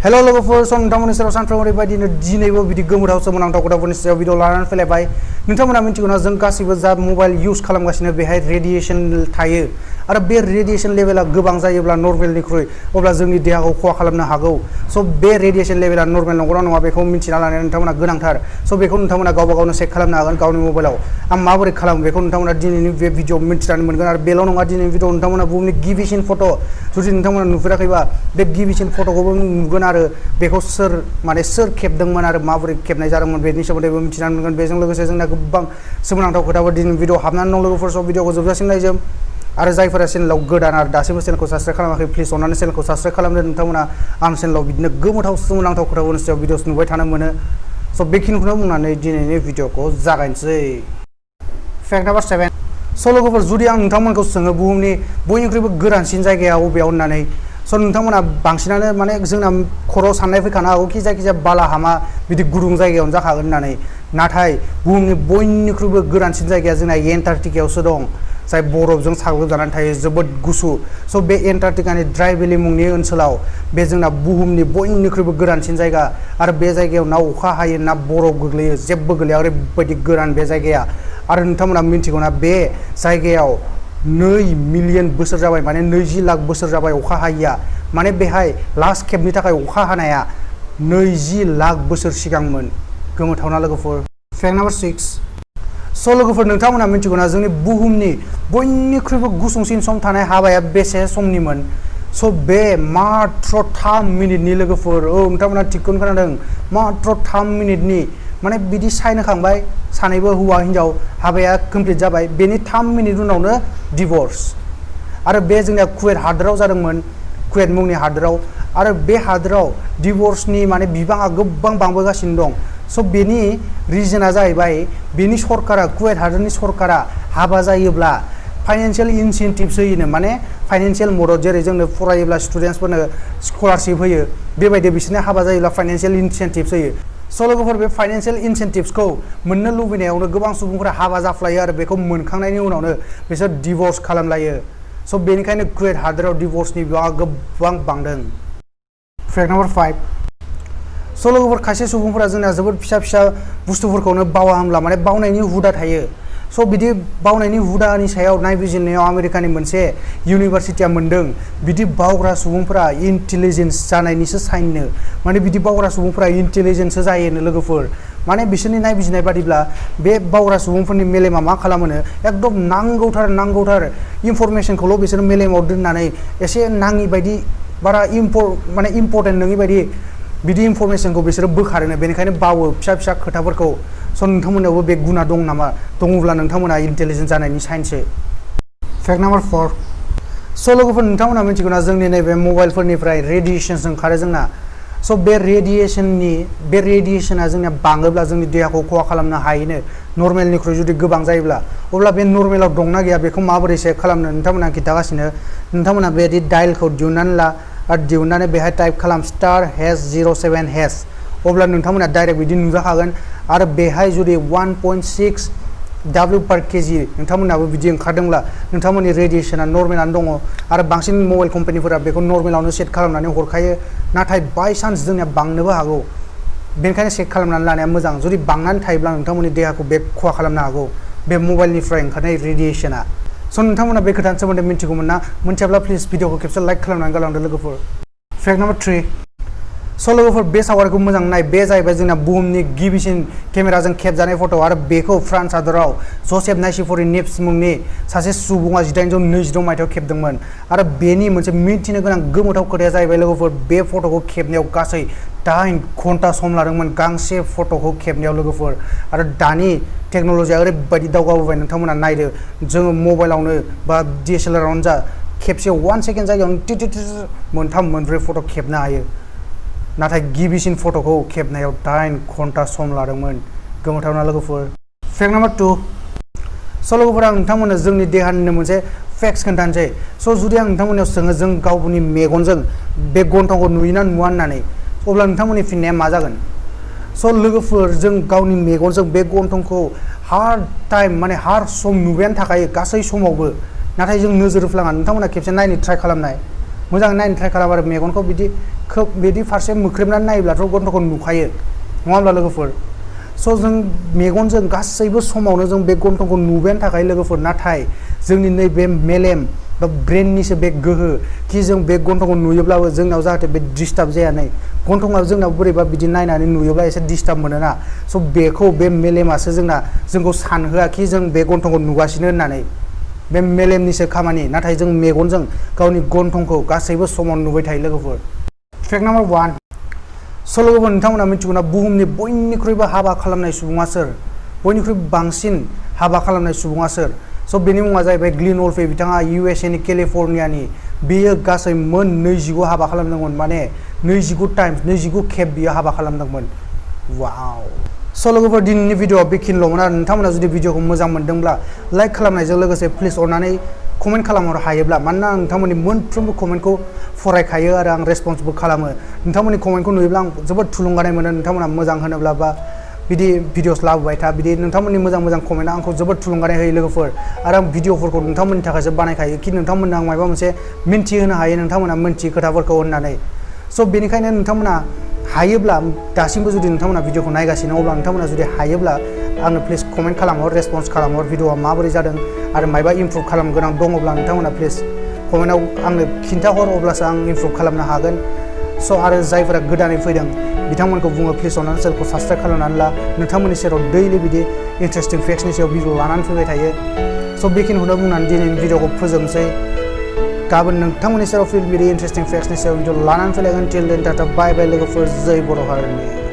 hello लोगोफोर सम नोंथांमोननि सेराव सानफ्रोमबो ओरैबायदिनो दिनैबो बिदि गोमोथाव सोमोनांथाव खोथाफोरनि सायाव भिडिअ लानानै फैलायबाय नोंथांमोना मिथिगौना जों गासैबो जा मबाइल इउज खालामगासिनो बेहाय रेडिएसन थायो आरो बे रेडिएसन लेभेला गोबां जायोब्ला नर्मेलनिख्रुइ अब्ला जोंनि देहाखौ खहा खालामनो हागौ स' बे रेडिएसन लेभेला नर्मेल नंगौना नङा बेखौ मिथिना लानाया नोंथांमोना गोनांथार स' बेखौ नोंथांमोना गावबा गावनो चेक खालामनो हागोन गावनि मबाइलाव आं माबोरै खालामो बेखौ नोंथांमोना दिनैनि बे भिडिअ मिथिनानै मोनगोन आरो बेल' नङा दिनैनि भिडिअ नोंथांमोना बुहुमनि गिबिसिन फट' जुदि नोंथांमोना नुफेराखैबा बे गिबिसिन फट'खौबो नुगोन आरो बेखौ सोर खेबदोंमोन आरो माबोरै खेबनाय जादोंमोन बेनि सोमोन्दैबो मिथिनानै मोनगोन बेजों लोगोसे जोंना गोबां सोमोनांथाव खोथाफोर दिनै भिडिअ हाबनानै दं लोगोफोर स' भिडिअखौ जोबजासिम नायजोब आरो जायफोरा चेनेलाव गोदान आरो दासिमबो चेनेलखौ साबस्क्राइब खालामाखै प्लिज अननानै चेनेलखौ साबस्क्राइब खालामदो नोंथांमोना आं चेनेलाव बिदिनो गोमोथाव सोमोनांथाव खोथाफोरनि सायाव भिडिअस नुबाय थानो मोनो स' बेखिनिखौनो बुंनानै दिनैनि भिडिअखौ जागायनोसै फैक्ट नाम्बार 7 स' लोगोफोर जुदि आं नोंथांमोनखौ सोङो बुहुमनि बयनिख्रुइबो गोरानसिन जायगाया बबेयाव होननानै स' नोंथांमोना बांसिनानो माने जोंना खर'आव साननाय फैखानो हागौ कि जायखिजाया बालाहामा बिदि गुदुं जायगायावनो जाखागोन होननानै नाथाय बुहुमनि बयनिख्रुइबो गोरानसिन जायगाया जोंना एन्टार्कटिकायावसो दं जाय बरफजों साग्लोबजानानै थायो जोबोद गुसु स' बे एन्टार्कटिकानि ड्राइ भेलि मुंनि ओनसोलाव बे जोंना बुहुमनि बयनिख्रुइबो गोरानसिन जायगा आरो बे जायगायाव ना अखा हायो ना बरफ गोग्लैयो जेबो गोलैया ओरैबायदि गोरान बे जायगाया आरो नोंथांमोना मिथिगौना बे जायगायाव 2 मिलियन बोसोर जाबाय माने 20 लाख बोसोर जाबाय अखा हायिया माने बेहाय लास्ट खेबनि थाखाय अखा हानाया 20 लाख बोसोर सिगांमोन गोमोथावना लोगोफोर फैक्ट नाम्बार 6 स' लोगोफोर नोंथांमोना मिथिगौना जोंनि बुहुमनि बयनिख्रुइबो गुसुंसिन सम थानाय हाबाया बेसे समनिमोन स' बे मात्र 3 मिनिटनि लोगोफोर नोंथांमोना थिगखौनो खोनादों मात्र 3 मिनिटनि माने बिदि साइन होखांबाय सानैबो हौवा हिन्जाव हाबाया कमप्लिट जाबाय बेनि 3 मिनिट उनावनो डिभर्स आरो बे जोंनिया कुवेट हादोराव जादोंमोन कुवेट मुंनि हादोराव आरो बे हादोराव डिभर्सनि माने बिबाङा गोबां बांबोगासिनो दं स' बेनि रिजोना जाहैबाय बेनि सरकारा कुवेट हादोरनि सरकारा हाबा जायोब्ला फाइनान्सियेल इनसेन्टिभ्स होयोनो माने फाइनान्सियेल मदद जेरै जोंनो फरायोब्ला स्टुडेन्टसफोरनो स्कलारशिप होयो बेबायदि बिसोरनो हाबा जायोब्ला फाइनान्सियेल इनसेन्टिभ्स होयो स' लोगोफोर बे फाइनान्सियेल इनसेन्टिभ्सखौ मोननो लुबैनायावनो गोबां सुबुंफोरा हाबा जाफ्लायो आरो बेखौ मोनखांनायनि उनावनो बिसोर डिभर्स खालामलायो स' बेनिखायनो कुवेट हादोराव डिभर्सनि बिबाङा गोबां बांदों फैक्ट नाम्बार 5 स' लोगोफोर खायसे सुबुंफोरा जोंना जोबोद फिसा फिसा बुस्थुफोरखौनो बावा होमब्ला माने बावनायनि हुदा थायो स' बिदि बावनायनि हुदानि सायाव नायबिजिरनायाव आमेरिकानि मोनसे इउनिभारसिटिया मोनदों बिदि बावग्रा सुबुंफोरा इन्टेलिजेन्स जानायनिसो साइननो माने बिदि बावग्रा सुबुंफोरा इन्टेलिजेन्ससो जायोनो लोगोफोर माने बिसोरनि नायबिजिरनाय बादिब्ला बे बावग्रा सुबुंफोरनि मेलेमा मा खालामोनो एकदम नांगौथार इनफरमेसनखौल' बिसोर मेलेमाव दोननानै एसे नाङि बायदि बारा इम्परटेन्ट नङि बायदि बिदि इनफरमेसनखौ बिसोरो बोखारोनो बेनिखायनो बावो फिसा फिसा खोथाफोरखौ स' नोंथांमोनावबो बे गुना दं नामा दङब्ला नोंथांमोना इन्टेलिजेन्ट जानायनि साइनसो फैक्ट नाम्बार 4 स' लोगोफोर नोंथांमोना मिथिगौना जोंनि नैबे मबाइलफोरनिफ्राय रेडिएसन्स ओंखारो जोंना स' बे रेडिएसना जोंनिया बाङोब्ला जोंनि देहाखौ खहा खालामनो हायोनो नर्मेलनिख्रुइ जुदि गोबां जायोब्ला अब्ला बे नर्मेलाव दंना गैया बेखौ माबोरै चेक खालामनो नोंथांमोना खिन्थागासिनो नोंथांमोना बेदि डायलखौ दिहुननानै ला आरो दिहुननानै बेहाय टाइप खालाम *#07# अब्ला नोंथांमोना डाइरेक्ट बिदि नुजाखागोन आरो बेहाय जुदि 1.6 W/kg नोंथांमोनाबो बिदि ओंखारदोंब्ला नोंथांमोननि रेडिएसना नर्मेलानो दङ आरो बांसिन मबाइल कम्पानिफोरा बेखौ नर्मेलावनो सेट खालामनानै हरखायो नाथाय बायसान्स जोंनिया बांनोबो हागौ बेनिखायनो चेक खालामनानै लानाया मोजां जुदि बांनानै थायोब्ला नोंथांमोननि देहाखौ बे खहा खालामनो हागौ बे मबाइलनिफ्राय ओंखारनाय रेडिएसना स' नोंथांमोना बे खोथानि सोमोन्दै मिथिगौमोन ना मिथियाब्ला प्लिज भिडिअखौ खेबसे लाइक खालामनानै गालांदो लोगोफोर फैक्ट नाम्बार 3 स' लोगोफोर बे सावगारिखौ मोजां नाय बे जाहैबाय जोंना बुहुमनि गिबिसिन केमेराजों खेबजानाय फट' आरो बेखौ फ्रान्स हादराव जसेफ नाइसिफरि नेप्स मुंनि सासे सुबुङा 1826 मायथाइयाव खेबदोंमोन आरो बेनि मोनसे मिथिनो गोनां गोमोथाव खोथाया जाहैबाय लोगोफोर बे फट'खौ खेबनायाव गासै 8 घन्टा सम लादोंमोन गांसे फट'खौ खेबनायाव लोगोफोर आरो दानि टेक्न'लजिया ओरैबायदि दावगाबोबाय नोंथांमोना नायदो जोङो मबाइलावनो बा DSLR-आवनो जा खेबसे 1 सेकेन्ड जायगायावनो 3-4 फट' खेबनो हायो नाथाय गिबिसिन फट'खौ खेबनायाव 8 घन्टा सम लादोंमोन गोमोथावना लोगोफोर फैक्ट नाम्बार 2 स' लोगोफोर आं नोंथांमोननो जोंनि देहानिनो मोनसे फेक्ट्स खोन्थानोसै स' जुदि आं नोंथांमोननियाव सोङो जों गावनि मेगनजों बे गन्थंखौ नुयोना नुवा होननानै अब्ला नोंथांमोननि फिननाया मा जागोन स' लोगोफोर जों गावनि मेगनजों बे गन्थंखौ हार सम नुबायानो थाखायो गासै समावबो नाथाय जों नोजोर होफ्लाङा नोंथांमोना खेबसे नायनो ट्राइ खालामनाय मोजाङै नायनो ट्राइ खालाम आरो मेगनखौ बिदि खोब बिदि फारसे मोख्रेबनानै नायोब्लाथ' गन्थंखौ नुखायो नङा होमब्ला लोगोफोर स' जों मेगनजों गासैबो समावनो जों बे गन्थंखौ नुबायानो थाखाय लोगोफोर नाथाय जोंनि नैबे मेलेम बा ब्रेननिसो बे गोहो कि जों बे गन्थंखौ नुयोब्लाबो जोंनाव जाहाथे बे डिस्टार्ब जाया नै गन्थंआ जोंनाव बोरैबा बिदि नायनानै नुयोब्ला एसे डिस्टार्ब मोनोना स' बेखौ बे मेलेमासो जोंखौ सानहोआ कि जों बे गन्थंखौ नुगासिनो होननानै बे मेलेमनिसो खामानि नाथाय जों मेगनजों गावनि गन्थंखौ गासैबो समाव नुबाय थायो लोगोफोर फेक्ट नाम्बार 1 स' लोगोफोर नोंथांमोना मिथिगौना बुहुमनि बयनिख्रुइबो हाबा खालामनाय सुबुङा सोर बयनिख्रुइ बांसिन हाबा खालामनाय सुबुङा सोर स' बेनि मुङा जाहैबाय ग्लिन अल्फे बिथाङा USA नि केलिफर्नियानि बेयो गासै मोन 29 हाबा खालामदोंमोन माने 29 खेब बियो हाबा खालामदोंमोन वाव स' लोगोफोर दिनैनि भिडिअ'आ बेखिनिल'मोन आरो नोंथांमोना जुदि भिडिअ'खौ मोजां मोनदोंब्ला लाइक खालामनायजों लोगोसे प्लिज अननानै कमेन्ट खालामहरनो हायोब्ला मानोना आं नोंथांमोननि मोनफ्रोमबो कमेन्टखौ फरायखायो आरो आं रेसपन्सबो खालामो नोंथांमोननि कमेन्टखौ नुयोब्ला आं जोबोद थुलुंगानाय मोनो नोंथांमोना मोजां होनोब्ला बा बिदि भिडिअस लाबोबाय था बिदि नोंथांमोननि मोजां कमेन्टआ आंखौ जोबोद थुलुंगानाय होयो लोगोफोर आरो आं भिडिअफोरखौ नोंथांमोननि थाखायसो बानायखायो कि नोंथांमोननो आं माबा मोनसे मिन्थिहोनो हायो नोंथांमोना मिन्थियै खोथाफोरखौ होननानै स' बेनिखायनो नोंथांमोना हायोब्ला दासिमबो जुदि नोंथांमोना भिडिअखौ नायगासिनो अब्ला नोंथांमोना जुदि हायोब्ला आंनो प्लिज कमेन्ट खालामहर रेसपन्स खालामहर भिडिअआ माबोरै जादों आरो मायबा इमप्रुभ खालामनो गोनां दङब्ला नोंथांमोना प्लिज कमेन्टआव आंनो खिन्थाहर अब्लासो आं इमप्रुभ खालामनो हागोन स' आरो जायफोरा गोदानै फैदों बिथांमोनखौ बुङो प्लिज अननानै चेनेलखौ साबस्क्राइब खालामनानै ला नोंथांमोननि सेराव दैलि बिदि इन्टारेस्टिं फेक्ट्सनि सायाव भिडिअ लानानै फैबाय थायो स' बेखिनिखौनो बुंनानै दिनैनि भिडिअखौ फोजोबनोसै गाबोन नोंथांमोननि सेराव बिदि इन्टारेस्टिं फेक्ट्सनि सायाव भिडिअ लानानै फैलायगोन टिल देन टाटा बाय बाय लोगोफोर जै बर' हारिनि